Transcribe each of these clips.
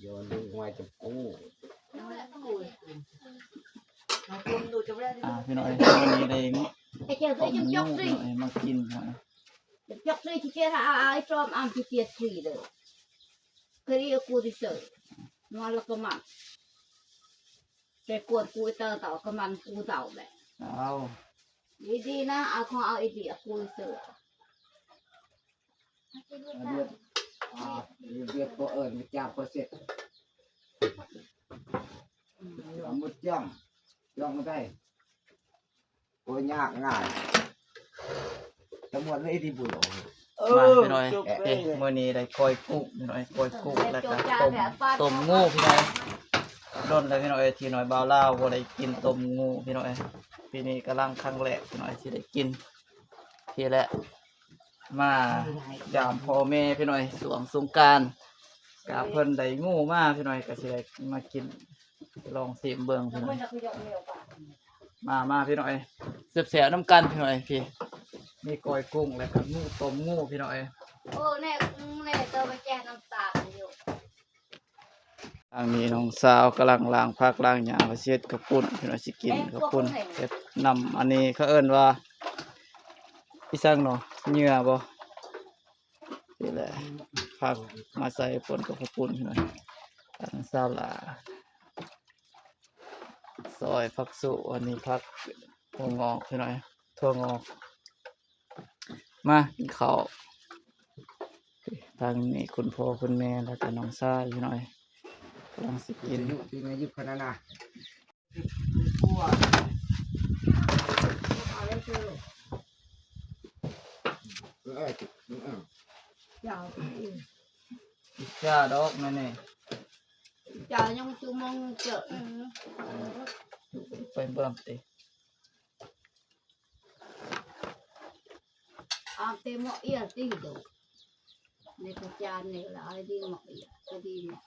ໂດນດຶງຫວຍຈັບກູ້ ອ່າ ພີ່ນ້ອງເອີຍ ມື້ນີ້ໄດ້ຕົ້ມງູ ພີ່ນ້ອງເອີຍ ມາກິນ ຈອກເລີຍ ຊິເຈລາອາຍ ອາຍ ຈອມອຳ ຊິເຈດ ຄຸຍເດີ ກະຣີ ກູ ຕິເຊີ ນວນ ລະກະມັນ ແຕ່ກວນ ກູ ເຕີ ເຕົາ ກະມັນ ກູ ເຕົາ ແບບ ເອົາ ດີໆ ນະ ເອົາ ຂອງເອົາ ອີດີ ກູ ຕິເຊີ ດຽວ ອ່າ ດຽວກໍເອີ້ນມາຈາມກໍເສັດ ອືມ ໝົດຈ້ອງ ຈ້ອງບໍ່ໄດ້ ບໍ່ຍາກງ່າຍ ຕຳຫຼວດເລີຍທີ່ບຸນອອກ ເອີ ມາ ພີ່ນ້ອງເອີຍ ຈົບເລີຍ ເອີ ມື້ນີ້ໄດ້ກ້ອຍກຸ້ງ ພີ່ນ້ອງເອີຍ ກ້ອຍກຸ້ງ ແລ້ວກໍຕົ້ມ ຕົ້ມງູ ພີ່ນ້ອງເອີຍ ດົນແລ້ວ ພີ່ນ້ອງເອີຍ ທີ່ນ້ອຍບ່າວລາວບໍ່ໄດ້ກິນຕົ້ມງູ ພີ່ນ້ອງເອີຍ ປີນີ້ກຳລັງຄັ້ງແລກ ພີ່ນ້ອງເອີຍ ທີ່ໄດ້ກິນ ພີ້ແຫຼະ ມາຢາມພໍ່ແມ່ ພີ່ນ້ອງເອີຍ ຊ່ວງສົງການ ກະເພິ່ນໄດ້ງູມາ ພີ່ນ້ອງເອີຍ ກະຊິໄດ້ມາກິນ ລອງຊີມເບິ່ງ ພີ່ນ້ອງເອີຍ ມາ ມາ ພີ່ນ້ອງເອີຍ ແຊບໆ ນຳກັນ ພີ່ນ້ອງເອີຍ ພີ້ ມີກ້ອຍກຸ້ງ ແລ້ວກະງູ ຕົ້ມງູ ພີ່ນ້ອງເອີຍ ໂອ້ ແນ່ ແນ່ ໂຕໄປແກະນ້ຳຕານຢູ່. ທາງນີ້ນ້ອງສາວກຳລັງລ້າງຜັກລ້າງຫຍ້າ ວ່າຊິເຮັດເຂົ້າປຸ້ນ ພີ່ນ້ອງ ຊິກິນເຂົ້າປຸ້ນ ເຮັດນ້ຳ ອັນນີ້ເຂົາເອີ້ນວ່າ ອີ່ຫຍັງເນາະ ເຫຍື່ອບໍ່ ນີ້ແຫຼະ ຜັກມາໃສ່ປົນກັບເຂົ້າປຸ້ນ ພີ່ນ້ອງ ອັນສາລາ ຊອຍຜັກຊູ ອັນນີ້ຜັກ ຖົ່ວງອກ ພີ່ນ້ອງ ຖົ່ວງອກ ມາກິນເຂົ້າ ທາງນີ້ຄຸນພໍ່ຄຸນແມ່ ແລ້ວກະນ້ອງຊາຍ ພີ່ນ້ອງ ກຳລັງຊິກິນ ຢູ່ທີ່ມາຢູ່ຂະໜາດນະ ເຈົ້າ ເຈົ້າດອກນັ້ນນີ້ ເຈົ້າຍັງຈຸມງເຈີ ໄປເບິ່ງຕິ ອາເຕໝໍເອຍຕິໂດ ໃນກະຈານນີ້ລະອາຍດີໝໍເອຍກະດີເນາະ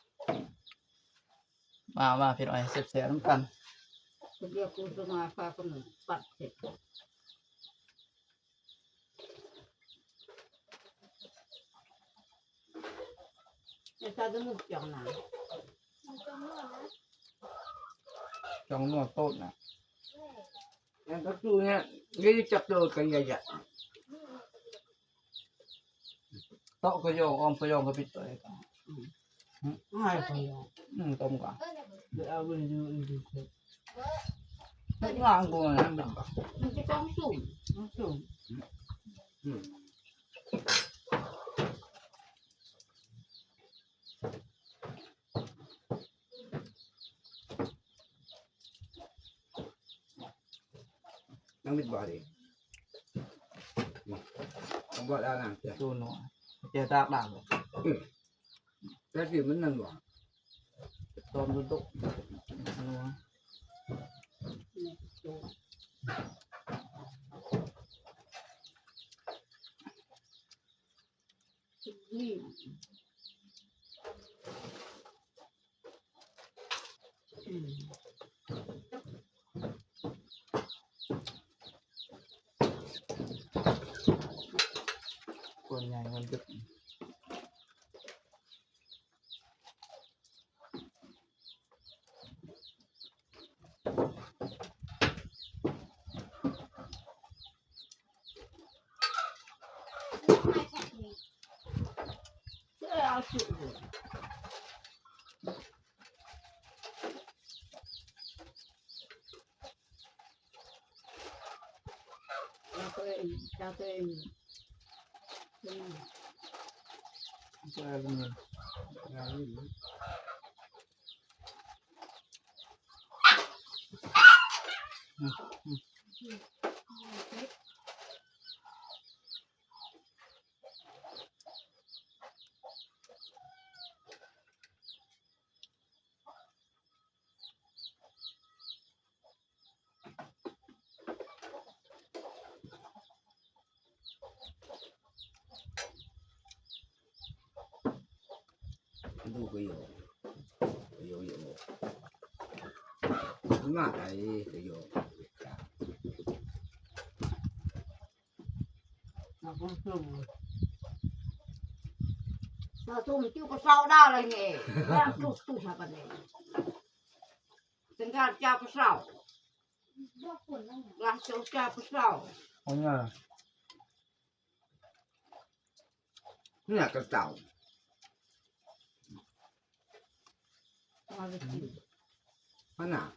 ມາ ມາ ພີ່ນ້ອງເອີຍ ແຊບໆ ນຳກັນ ດຽວກູຈະມາພາກັນປັດເສັດ ຈອງນົວໂຕດນະ ແມ່ນກໍຄືນີ້ ນີ້ຈັກໂຕກັນໃຫຍ່ໆ ເຕາະກະຢອງ ອ້ອມກະຢອງກະປິດໄປ ອືມ ຫາຍກະຢອງ ອືມ ຕົ້ມກະ ເອົາໄປຢູ່ອີກ ເຮັດງານບໍ່ນະ ມັນຊິຕ້ອງສຸມ ມັນສຸມ ອືມ. ຍັງມິດບໍ່ດີ ອືມ ບໍ່ໄດ້ນະ ໂຕໜໍ່ ແກຕາກດາງ ອືມ ແຕ່ທີ່ມັນນັ້ນບໍ່ ຕອນໂຕໆ ໜໍ່ ອືມ ອືມ ຄົນໃຫຍ່ມັນດຶກ. ดูกะโย กะโยโย มาไอ้กะโย เอาของส้ม ใส่ Tum tiu pasau dah lah ni. Yang tus tus apa ni? Tengah ja pasau. Lah jauh ja pasau. Oh ya. Ni lah kentau. Mana?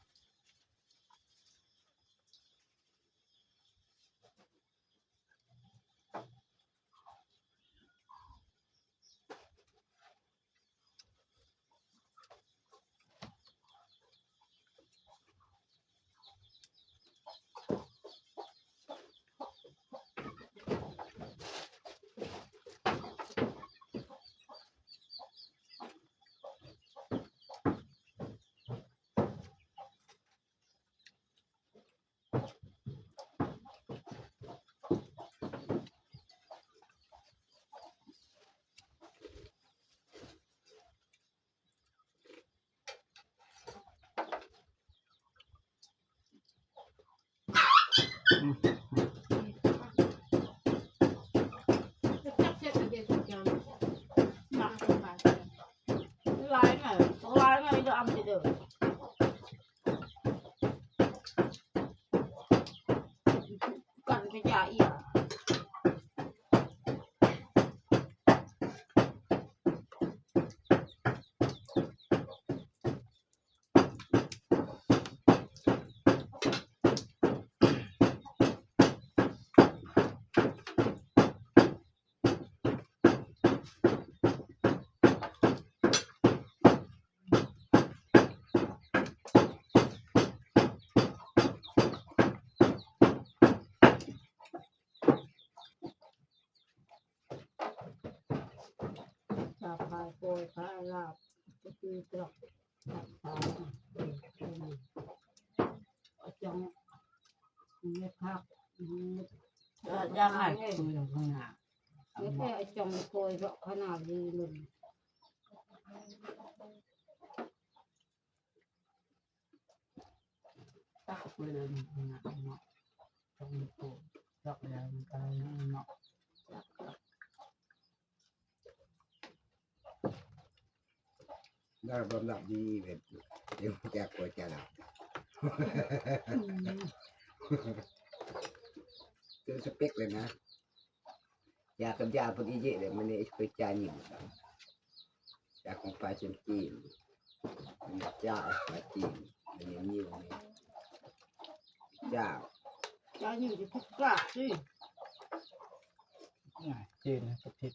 Sa pha poi pha lap, pha ti trok, pha pha, pha jong, ne phak, ne ຢາກໃຫ້ຄືນະ ne phe jong poi rok khana li nun. Tahu lah ni nak nak tong tu tak ada nak nak. ໄດ້ຄວາມລັບດີເລີຍ ເຈົ້າແຈກກວ່າຈະລັບ ຄືສະເປັກເລີຍນະ. ຢາກັບຢາພໍດີເຈເລີຍ ມັນນີ້ເປັນຢາຍິງ ຢາຂອງປາຈີນ ມັນຢາປາຈີນ ມັນຍິງນີ້ ຢາ ຢາຍິງທີ່ພິດກາດຊິ ງ່າຍ ຈີນກໍຜິດ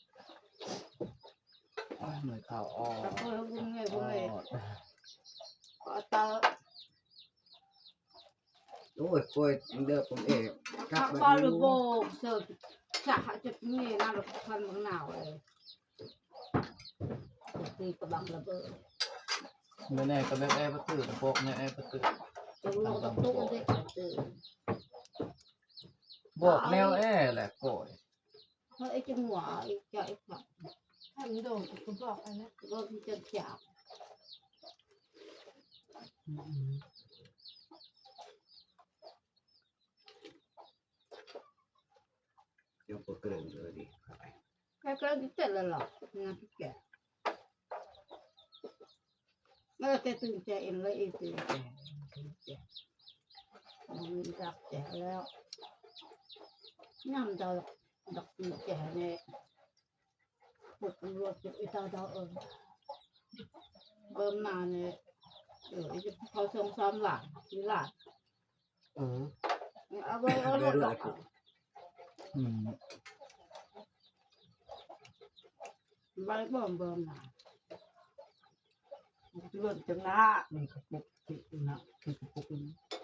ໂອ້ຍ ເມື່ອຍເຂົ້າອອກ ຕະເປີບຸນເງຍບຸນເງຍ ອໍ ກໍຕະ ໂອ້ຍ ໂອ້ຍ ເດີ ຜົມເອກ ກັບມາຢູ່ ໂບກເສີກ ຈະຫາຈຸດເງຍນະ ລະພັນບັກໜາວເລີຍ ຕີກະບັກລະເບີດ ມື້ແນ່ກໍແບບແອປະຕື້ ພວກແນວແອປະຕື້ ຕົກລົງປະຕູເດ້ ບອກແນວແອແຫຼະ ໂອ້ຍ. ເຮົາເອກຈັງຫວະ ເອກຈະເອກບະ ໃຫ້ມັນໂດນ ກໍບອກອັນນັ້ນ ກໍມີຈັງຈາກ ອືມ ຍັງບໍ່ເກີນເລີຍ ແຕ່ກໍເຕັນແລ້ວລະ ງານທີ່ແກ່ ເອີ ແຕ່ຕື່ນໃຈເອງເລີຍ ຕື່ນໃຈ ຕື່ນໃຈ ມັນດັກແຈແລ້ວ ຍາມດອກ ດອກຕື່ນແຈແນ່ ປົກຕຳຫຼວດຈັບອີຕາດອກ ເອີ ເບິ່ງໜ້ານີ້ ເອີ ເຂົາສອງສາມລ້ານ ສີ່ລ້ານ ເອີ ເອົາໄວ້ ເອົາລົດດອກ ອືມ ໄວ້ບໍ່ເບິ່ງໜ້າ ລົດຈັງນະ ນີ້ກະປຸກຕິນະ ກະປຸກ